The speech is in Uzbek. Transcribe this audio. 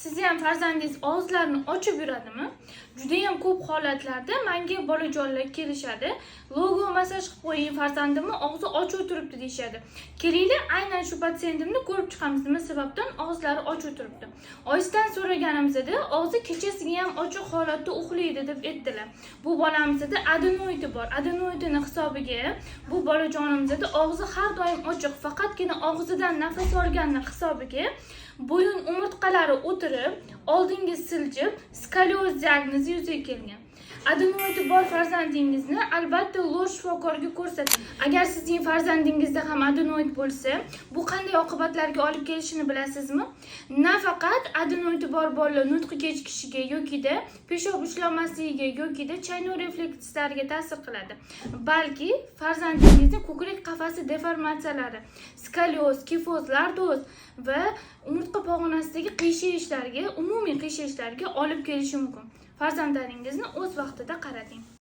Sizni ham farzandingiz og'izlarini ochib yuradimi? Judayam ko'p holatlarda menga bolajonlar kelishadi. "Logo massaj qilib qo'ying, farzandimni og'zi ochiq turibdi", deyishadi. Kelinglar, aynan shu patsientimni ko'rib chiqamiz. Nima sababdan og'izlari ochiq turibdi? Oyisidan so'raganimizda, og'zi kechasiga ham ochiq holatda uxlaydi deb aytdilar. Bu bolamizda adenoidi bor. Adenoidini hisobiga bu bolajonimizda og'zi har doim ochiq, faqatgina og'zidan nafas olganini hisobiga bo'yin umurtqalari o'tirib, oldinga siljib, skolioz diagnozi yuzaga kelgan. Adenoidi bor farzandingizni albatta lor shifokorga ko'rsating. Agar sizning farzandingizda ham adenoid bo'lsa, bu qanday oqibatlarga olib kelishini bilasizmi? Nafaqat adenoidi bor bolalar nutqi kechikishiga yokida peshob ushlolmasligiga yokida chaynov reflekslariga ta'sir qiladi, balki farzandingizni ko'krak qafasi deformatsiyalari, skolioz, kifoz, lordoz va umurtqa pog'onasidagi qiyshayishlarga, umumiy qiyshayishlarga olib kelishi mumkin. Farzandlaringizni o'z vaqtida qarating.